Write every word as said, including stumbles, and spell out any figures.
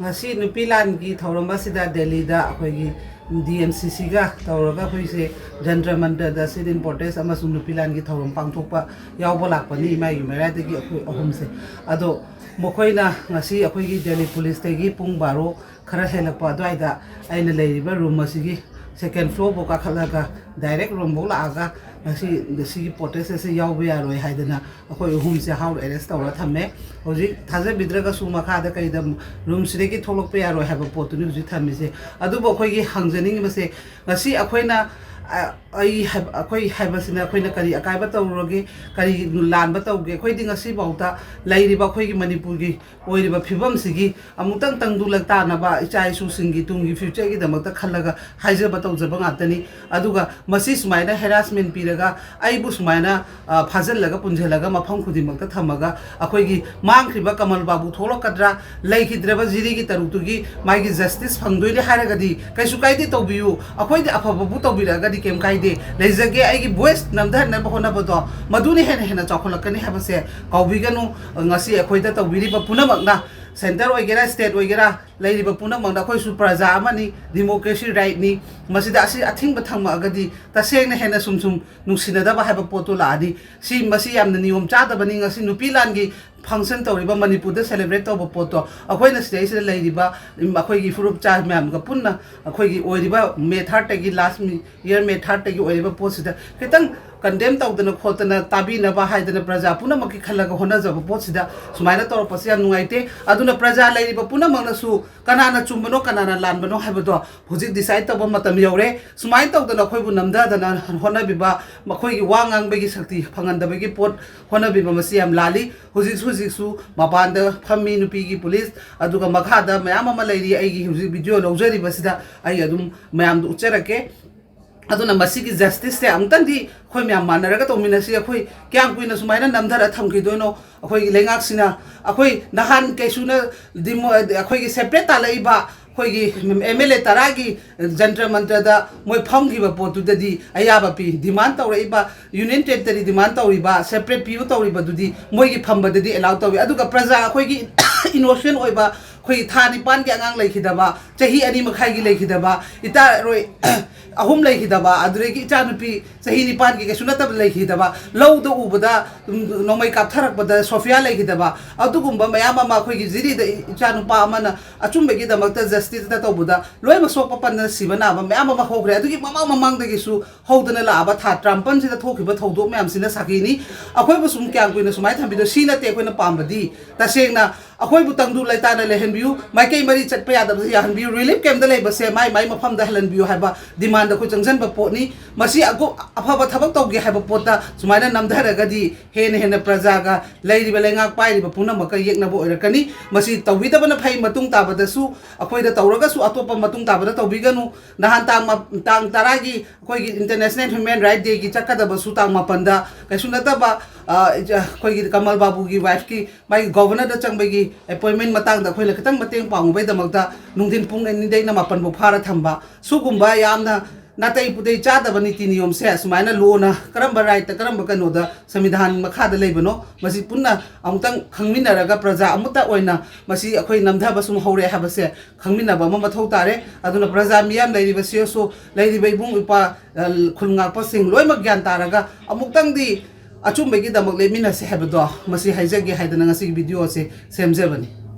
ꯉꯁꯤ ꯅꯨꯄꯤ ꯂꯥꯟꯒꯤ ꯊꯧꯔꯝ ꯑꯁꯤꯗ ꯗꯦꯜꯂꯤꯗ ꯑꯩꯈꯣꯏꯒꯤ ꯗꯤ ꯑꯦꯝ ꯁꯤ ꯁꯤꯒ ꯇꯧꯔꯒ ꯑꯩꯈꯣꯏꯁꯦ ꯖꯟꯇ꯭ꯔ ꯃꯟꯇ꯭ꯔꯗ sit in protest ꯑꯃꯁꯨꯡ ꯅꯨꯄꯤ ꯂꯥꯟꯒꯤ ꯊꯧꯔꯝ ꯄꯥꯡꯊꯣꯛꯄ ꯌꯥꯎꯕ ꯂꯥꯛꯄꯅꯤ, ꯏꯃꯥꯒꯤ ꯃꯩꯔꯥꯗꯒꯤ ꯑꯩꯈꯣꯏ ꯑꯍꯨꯝꯁꯦ꯫ ꯑꯗꯣ ꯃꯈꯣꯏꯅ ꯉꯁꯤ ꯑꯩꯈꯣꯏꯒꯤ ꯗꯦꯜꯂꯤ ꯄꯨꯂꯤꯁꯇꯒꯤ ꯄꯨꯡ ꯕꯥꯔꯣ ꯈꯔ ꯍꯦꯜꯂꯛꯄ ꯑꯗꯨꯋꯥꯏꯗ ꯑꯩꯅ ꯂꯩꯔꯤꯕ ꯔꯨꯝ ꯑꯁꯤꯒꯤ ꯁꯦꯀꯦꯟ ꯐ꯭ꯂꯣꯔꯐꯥꯎ ꯀꯥꯈꯠꯂꯒ ꯗꯥꯏꯔꯦꯛ ꯔꯨꯝꯐꯥꯎ ꯂꯥꯛꯑꯒ ꯉꯁꯤ ꯁꯤꯒꯤ ꯄ꯭ꯔꯣꯇꯦꯁ ꯑꯁꯤ ꯌꯥꯎꯕ ꯌꯥꯔꯣꯏ ꯍꯥꯏꯗꯅ ꯑꯩꯈꯣꯏ ꯑꯍꯨꯝꯁꯦ ꯍꯥꯎꯁ ꯑꯦꯔꯦꯁ ꯇꯧꯔ ꯊꯝꯃꯦ꯫ ꯍꯧꯖꯤꯛ ꯊꯥꯖꯕꯤꯗ꯭ꯔꯒꯁꯨ ꯃꯈꯥꯗ ꯀꯩꯗ ꯔꯨꯝꯁꯤꯗꯒꯤ ꯊꯣꯛꯂꯛꯄ ꯌꯥꯔꯣꯏ ꯍꯥꯏꯕ ꯄꯣꯠꯇꯨꯅꯤ ꯍꯧꯖꯤꯛ ꯊꯝꯃꯤꯁꯦ꯫ ꯑꯗꯨꯕꯨ ꯑꯩꯈꯣꯏꯒꯤ ꯍꯪꯖꯅꯤꯡꯉꯤꯕꯁꯦ, ꯉꯁꯤ ꯑꯩꯈꯣꯏꯅ, ꯑ, ꯑꯩ ꯍꯥꯏꯕ, ꯑꯩꯈꯣꯏ ꯍꯥꯏꯕꯁꯤꯅ ꯑꯩꯈꯣꯏꯅ ꯀꯔꯤ ꯑꯀꯥꯏꯕ ꯇꯧꯔꯨꯔꯒꯦ, ꯀꯔꯤ ꯂꯥꯟꯕ ꯇꯧꯒꯦ? ꯑꯩꯈꯣꯏꯗꯤ ꯉꯁꯤꯐꯥꯎꯗ ꯂꯩꯔꯤꯕ ꯑꯩꯈꯣꯏꯒꯤ ꯃꯅꯤꯄꯨꯔꯒꯤ ꯑꯣꯏꯔꯤꯕ ꯐꯤꯕꯝꯁꯤꯒꯤ ꯑꯃꯨꯛꯇꯪ ꯇꯪꯗꯨ ꯂꯛꯇꯥꯅꯕ ꯏꯆꯥ ꯏꯁꯨꯁꯤꯡꯒꯤ ꯇꯨꯡꯒꯤ ꯐ꯭ꯌꯨꯆꯔꯒꯤꯗꯃꯛꯇ ꯈꯜꯂꯒ ꯍꯥꯏꯖꯕ ꯇꯧꯖꯕ ꯉꯥꯛꯇꯅꯤ꯫ ꯑꯗꯨꯒ ꯃꯁꯤ ꯁꯨꯃꯥꯏꯅ ꯍꯦꯔꯥꯁꯃꯦꯟ ꯄꯤꯔꯒ ꯑꯩꯕꯨ ꯁꯨꯃꯥꯏꯅ, ꯑ, ꯐꯥꯖꯤꯜꯂꯒ ꯄꯨꯟꯁꯤꯜꯂꯒ ꯃꯐꯝ ꯈꯨꯗꯤꯡꯃꯛꯇ ꯊꯝꯃꯒ ꯑꯩꯈꯣꯏꯒꯤ ꯃꯥꯡꯈ꯭ꯔꯤꯕ ꯀꯃꯜ ꯕꯥꯕꯨ ꯊꯣꯛꯂꯛꯀꯗ꯭ꯔꯥ, ꯂꯩꯈꯤꯗ꯭ꯔꯕ ꯖꯤꯔꯤꯒꯤ ꯇꯔꯨꯛꯇꯨꯒꯤ ꯃꯥꯒꯤ ꯖꯁꯇꯤꯁ ꯐꯪꯗꯣꯏꯅꯦ ꯍꯥꯏꯔꯒꯗꯤ ꯀꯩꯁꯨ ꯀꯥꯏꯗꯦ, ꯇꯧꯕꯤꯌꯨ꯫ ꯑꯩꯈꯣꯏꯗꯤ ꯑꯐꯕꯕꯨ ꯇꯧꯕꯤꯔꯛꯑꯒꯗꯤ ꯀꯩꯝ ꯀꯥꯏꯗꯦ꯫ ꯂꯩꯖꯒꯦ, ꯑꯩꯒꯤ ꯚꯣꯏꯁ ꯅꯝꯊꯍꯟꯅꯕ ꯍꯣꯠꯅꯕꯗꯣ ꯃꯗꯨꯅ ꯍꯦꯟꯅ ꯍꯦꯟꯅ ꯆꯥꯎꯈꯠꯂꯛꯀꯅꯤ ꯍꯥꯏꯕꯁꯦ ꯀꯥꯎꯕꯤꯒꯅꯨ꯫ ꯉꯁꯤ ꯑꯩꯈꯣꯏꯗ ꯇꯧꯕꯤꯔꯤꯕ ꯄꯨꯝꯅꯃꯛꯅ, ꯁꯦꯟꯇꯔ ꯑꯣꯏꯒꯦꯔꯥ, ꯁ꯭ꯇꯦꯠ ꯑꯣꯏꯒꯦꯔꯥ, ꯂꯩꯔꯤꯕ ꯄꯨꯝꯅꯃꯛꯅ ꯑꯩꯈꯣꯏꯁꯨ ꯄ꯭ꯔꯖꯥ ꯑꯃꯅꯤ, ꯗꯤꯃꯣꯀ꯭ꯔꯦꯁꯤ ꯔꯥꯏꯠꯅꯤ꯫ ꯃꯁꯤꯗ ꯑꯁꯤ ꯑꯊꯤꯡꯕ ꯊꯝꯃꯛꯑꯒꯗꯤ ꯇꯁꯦꯡꯅ ꯍꯦꯟꯅ ꯁꯨꯝ ꯁꯨꯝ ꯅꯨꯡꯁꯤꯅꯗꯕ ꯍꯥꯏꯕ ꯄꯣꯠꯇꯨ ꯂꯥꯛꯑꯅꯤ꯫ ꯁꯤ, ꯃꯁꯤ ꯌꯥꯝꯅ ꯅꯤꯌꯣꯝ ꯆꯥꯗꯕꯅꯤ꯫ ꯉꯁꯤ ꯅꯨꯄꯤ ꯂꯥꯟꯒꯤ ꯐꯪꯁꯟ ꯇꯧꯔꯤꯕ, ꯃꯅꯤꯄꯨꯔꯗ ꯁꯦꯂꯦꯕ꯭ꯔꯦꯠ ꯇꯧꯕ ꯄꯣꯠꯇꯣ ꯑꯩꯈꯣꯏꯅ ꯁꯤꯗꯩꯁꯤꯗ ꯂꯩꯔꯤꯕ, ꯎꯝ, ꯑꯩꯈꯣꯏꯒꯤ ꯐꯨꯔꯨꯞ ꯆꯥ ꯃꯌꯥꯝꯒ ꯄꯨꯟꯅ ꯑꯩꯈꯣꯏꯒꯤ ꯑꯣꯏꯔꯤꯕ ꯃꯦ ꯊꯥꯔꯠꯇꯒꯤ ꯂꯥꯁ ꯃꯤ-, ꯏꯌꯔ ꯃꯦ ꯊꯥꯔꯠꯇꯒꯤ ꯑꯣꯏꯔꯤꯕ ꯄꯣꯠꯁꯤꯗ ꯈꯤꯇꯪ ꯀꯟꯗꯦꯝ ꯇꯧꯗꯅ ꯈꯣꯠꯇꯅ ꯇꯥꯕꯤꯅꯕ ꯍꯥꯏꯗꯅ ꯄ꯭ꯔꯖꯥ ꯄꯨꯝꯅꯃꯛꯀꯤ ꯈꯜꯂꯒ ꯍꯣꯠꯅꯖꯕ ꯄꯣꯠꯁꯤꯗ ꯁꯨꯃꯥꯏꯅ ꯇꯧꯔꯛꯄꯁꯤ ꯌꯥꯝ ꯅꯨꯡꯉꯥꯏꯇꯦ꯫ ꯑꯗꯨꯅ ꯄ꯭ꯔꯖꯥ ꯂꯩꯔꯤꯕ ꯄꯨꯝꯅꯃꯛꯅꯁꯨ ꯀꯅꯥꯅ ꯆꯨꯝꯕꯅꯣ, ꯀꯅꯥꯅ ꯂꯥꯟꯕꯅꯣ ꯍꯥꯏꯕꯗꯣ ꯍꯧꯖꯤꯛ ꯗꯤꯁꯥꯏꯠ ꯇꯧꯕ ꯃꯇꯝ ꯌꯧꯔꯦ꯫ ꯁꯨꯃꯥꯏꯅ ꯇꯧꯗꯅ ꯑꯩꯈꯣꯏꯕꯨ ꯅꯝꯊꯗꯅ ꯍꯣꯠꯅꯕꯤꯕ, ꯃꯈꯣꯏꯒꯤ ꯋꯥ ꯉꯥꯡꯕꯒꯤ ꯁꯛꯇꯤ ꯐꯪꯍꯟꯗꯕꯒꯤ ꯄꯣꯠ ꯍꯣꯠꯅꯕꯤꯕ, ꯃꯁꯤ ꯌꯥꯝ ꯂꯥꯜꯂꯤ꯫ ꯍꯧꯖꯤꯛꯁꯨ, ꯍꯧꯖꯤꯛꯁꯨ ꯃꯄꯥꯟꯗ ꯐꯝꯃꯤ ꯅꯨꯄꯤꯒꯤ ꯄꯨꯂꯤꯁ, ꯑꯗꯨꯒ ꯃꯈꯥꯗ ꯃꯌꯥꯝ ꯑꯃ ꯂꯩꯔꯤ꯫ ꯑꯩꯒꯤ ꯍꯧꯖꯤꯛ ꯚꯤꯗꯤꯑꯣ ꯂꯧꯖꯔꯤꯕꯁꯤꯗ ꯑꯩ ꯑꯗꯨꯝ ꯃꯌꯥꯝꯗ ꯎꯠꯆꯔꯛꯀꯦ꯫ ꯑꯗꯨꯅ ꯃꯁꯤꯒꯤ ꯖꯁꯇꯤꯁꯁꯦ ꯑꯃꯨꯛꯇꯪꯗꯤ ꯑꯩꯈꯣꯏ ꯃꯌꯥꯝ ꯃꯥꯟꯅꯔꯒ ꯇꯧꯃꯤꯟꯅꯁꯤ꯫ ꯑꯩꯈꯣꯏ ꯀꯌꯥꯝ ꯀꯨꯏꯅ ꯁꯨꯃꯥꯏꯅ ꯅꯝꯊꯔ ꯊꯝꯈꯤꯗꯣꯏꯅꯣ? ꯑꯩꯈꯣꯏꯒꯤ ꯂꯩꯉꯥꯛꯁꯤꯅ, ꯑꯩꯈꯣꯏ ꯅꯍꯥꯟ ꯀꯩꯁꯨꯅ ꯗꯤꯃꯣ-, ꯑꯩꯈꯣꯏꯒꯤ ꯁꯦꯄꯔꯦꯠ ꯇꯥꯜꯂꯛꯏꯕ ꯑꯩꯈꯣꯏꯒꯤ ꯑꯦꯝ ꯑꯦꯜ ꯑꯦ ꯇꯔꯥꯒꯤ ꯖꯟꯇ꯭ꯔ ꯃꯟꯇ꯭ꯔꯗ ꯃꯣꯏ ꯐꯝꯈꯤꯕ ꯄꯣꯠꯇꯨꯗꯗꯤ ꯑꯌꯥꯕ ꯄꯤ꯫ ꯗꯤꯃꯥꯟ ꯇꯧꯔꯛꯏꯕ, ꯌꯨꯅꯤꯌꯟ ꯇꯦꯔꯤꯇꯣꯔꯤ ꯗꯤꯃꯥꯟ ꯇꯧꯔꯤꯕ, ꯁꯦꯄꯔꯦꯠ ꯄꯤꯌꯨ ꯇꯧꯔꯤꯕꯗꯨꯗꯤ ꯃꯣꯏꯒꯤ ꯐꯝꯕꯗꯗꯤ ꯑꯦꯂꯥꯎ ꯇꯧꯏ꯫ ꯑꯗꯨꯒ ꯄ꯭ꯔꯖꯥ, ꯑꯩꯈꯣꯏꯒꯤ ꯏꯅꯣꯁꯦꯟ ꯑꯣꯏꯕ, ꯑꯩꯈꯣꯏꯒꯤ ꯊꯥ ꯅꯤꯄꯥꯟꯒꯤ ꯑꯉꯥꯡ ꯂꯩꯈꯤꯗꯕ, ꯆꯍꯤ ꯑꯅꯤ ꯃꯈꯥꯏꯒꯤ ꯂꯩꯈꯤꯗꯕ, ꯏꯆꯥꯔꯣꯏ ꯑꯍꯨꯝ ꯂꯩꯈꯤꯗꯕ, ꯑꯗꯨꯗꯒꯤ ꯏꯆꯥꯅꯨꯄꯤ ꯆꯍꯤ ꯅꯤꯄꯥꯟꯒꯤ ꯀꯩꯁꯨ ꯅꯠꯇꯕ ꯂꯩꯈꯤꯗꯕ, ꯂꯧꯗ ꯎꯕꯗ, ꯎꯝ, ꯅꯣꯡꯃꯩ ꯀꯥꯞꯊꯔꯛꯄꯗ ꯁꯣꯐꯤꯌꯥ ꯂꯩꯈꯤꯗꯕ, ꯑꯗꯨꯒꯨꯝꯕ ꯃꯌꯥꯝ ꯑꯃ ꯑꯩꯈꯣꯏꯒꯤ ꯖꯤꯔꯤꯗ ꯏꯆꯥꯅꯨꯄꯥ ꯑꯃꯅ ꯑꯆꯨꯝꯕꯒꯤꯗꯃꯛꯇ ꯖꯁꯇꯤꯁꯇ ꯇꯧꯕꯗ ꯂꯣꯏꯅꯃꯛ ꯁꯣꯛꯄ ꯄꯟꯗꯅ ꯁꯤꯕ ꯅꯥꯕ ꯃꯌꯥꯝ ꯑꯃ ꯍꯧꯈ꯭ꯔꯦ꯫ ꯑꯗꯨꯒꯤ ꯃꯃꯥꯡ ꯃꯃꯥꯡꯗꯒꯤꯁꯨ ꯍꯧꯗꯅ ꯂꯥꯛꯑꯕ ꯊꯥ ꯇꯔꯥꯃꯥꯄꯟꯁꯤꯗ ꯊꯣꯛꯈꯤꯕ ꯊꯧꯗꯣꯛ ꯃꯌꯥꯝꯁꯤꯅ ꯁꯥꯈꯤꯅꯤ꯫ ꯑꯩꯈꯣꯏꯕꯨ ꯁꯨꯝ ꯀꯌꯥꯝ ꯀꯨꯏꯅ ꯁꯨꯃꯥꯏꯅ ꯊꯝꯕꯤꯗꯣꯏ? ꯁꯤ ꯅꯠꯇꯦ ꯑꯩꯈꯣꯏꯅ ꯄꯥꯝꯕꯗꯤ꯫ ꯇꯁꯦꯡꯅ ꯑꯩꯈꯣꯏꯕꯨ ꯇꯪꯗꯨ ꯂꯩꯇꯥꯅ ꯂꯩꯍꯟꯕꯤꯌꯨ, ꯃꯥꯏꯀꯩ ꯃꯔꯤ ꯆꯠꯄ ꯌꯥꯗꯕꯁꯦ ꯌꯥꯍꯟꯕꯤꯌꯨ, ꯔꯤꯂꯤꯐ ꯀꯦꯝꯗ ꯂꯩꯕꯁꯦ ꯃꯥꯏ ꯃꯥꯏ ꯃꯐꯝꯗ ꯍꯜꯍꯟꯕꯤꯌꯨ ꯍꯥꯏꯕ ꯗꯤꯃꯥꯟꯗ ꯑꯩꯈꯣꯏ ꯆꯪꯁꯤꯟꯕ ꯄꯣꯠꯅꯤ꯫ ꯃꯁꯤ ꯑꯒꯨ-, ꯑꯐꯕ ꯊꯕꯛ ꯇꯧꯒꯦ ꯍꯥꯏꯕ ꯄꯣꯠꯇ ꯁꯨꯃꯥꯏꯅ ꯅꯝꯊꯔꯒꯗꯤ ꯍꯦꯟꯅ ꯍꯦꯟꯅ ꯄ꯭ꯔꯖꯥꯒ ꯂꯩꯔꯤꯕ ꯂꯩꯉꯥꯛ ꯄꯥꯏꯔꯤꯕ ꯄꯨꯝꯅꯃꯛꯀ ꯌꯦꯛꯅꯕ ꯑꯣꯏꯔꯛꯀꯅꯤ꯫ ꯃꯁꯤ ꯇꯧꯕꯤꯗꯕꯅ ꯐꯩ꯫ ꯃꯇꯨꯡ ꯇꯥꯕꯗꯁꯨ ꯑꯩꯈꯣꯏꯗ ꯇꯧꯔꯒꯁꯨ ꯑꯇꯣꯞꯄ ꯃꯇꯨꯡ ꯇꯥꯕꯗ ꯇꯧꯕꯤꯒꯅꯨ꯫ ꯅꯍꯥꯟ ꯇꯥꯡ ꯃ-, ꯇꯥꯡ ꯇꯔꯥꯒꯤ ꯑꯩꯈꯣꯏꯒꯤ International Human Rights Dayꯒꯤ ꯆꯠꯀꯗꯕꯁꯨ ꯇꯥꯡ ꯃꯥꯄꯟꯗ ꯀꯩꯁꯨ ꯅꯠꯇꯕ, ꯑ, ꯑꯩꯈꯣꯏꯒꯤ ꯀꯃꯜ ꯕꯥꯕꯨꯒꯤ wifeꯀꯤ ꯃꯥꯒꯤ governorꯗ ꯆꯪꯕꯒꯤ appointment ꯃꯇꯥꯡꯗ ꯑꯩꯈꯣꯏꯅ ꯈꯤꯇꯪ ꯃꯇꯦꯡ ꯄꯥꯡꯉꯨꯕꯩꯗꯃꯛꯇ ꯅꯨꯡꯊꯤꯟ ꯄꯨꯡ ꯑꯅꯤꯗꯩꯅ ꯃꯥꯄꯟ ꯐꯥꯎ ꯐꯥꯔ ꯊꯝꯕ, ꯁꯨꯒꯨꯝꯕ ꯌꯥꯝꯅ ꯅꯥꯇꯩ ꯄꯨꯇꯩ ꯆꯥꯗꯕ ꯅꯤꯇꯤ ꯅꯤꯌꯣꯝꯁꯦ ꯁꯨꯃꯥꯏꯅ ꯂꯣꯅ ꯀꯔꯝꯕ rightꯇ, ꯀꯔꯝꯕ ꯀꯩꯅꯣꯗ, ꯁꯪꯕꯤꯙꯥꯟ ꯃꯈꯥꯗ ꯂꯩꯕꯅꯣ, ꯃꯁꯤ ꯄꯨꯟꯅ ꯑꯃꯨꯛꯇꯪ ꯈꯪꯃꯤꯟꯅꯔꯒ ꯄ꯭ꯔꯖꯥ ꯑꯃꯠꯇ ꯑꯣꯏꯅ ꯃꯁꯤ ꯑꯩꯈꯣꯏ ꯅꯝꯊꯕ ꯁꯨꯝ ꯍꯧꯔꯛꯑꯦ ꯍꯥꯏꯕꯁꯦ ꯈꯪꯃꯤꯟꯅꯕ ꯑꯃ ꯃꯊꯧ ꯇꯥꯔꯦ꯫ ꯑꯗꯨꯅ ꯄ꯭ꯔꯖꯥ ꯃꯤꯌꯥꯝ, ꯂꯩꯔꯤꯕ CSO, ꯂꯩꯔꯤꯕ ꯏꯕꯨꯡ ꯏꯄ꯭ꯋꯥ, ꯑ, ꯈꯨꯜ ꯉꯥꯛꯄꯁꯤꯡ ꯂꯣꯏꯅꯃꯛ ꯒ꯭ꯌꯥꯟ ꯇꯥꯔꯒ ꯑꯃꯨꯛꯇꯪꯗꯤ ꯑꯆꯨꯝꯕꯒꯤꯗꯃꯛ ꯂꯦꯞꯃꯤꯟꯅꯁꯦ ꯍꯥꯏꯕꯗꯣ ꯃꯁꯤ ꯍꯥꯏꯖꯒꯦ ꯍꯥꯏꯗꯅ ꯉꯁꯤꯒꯤ video ꯑꯁꯤ ꯁꯦꯝꯖꯕꯅꯤ꯫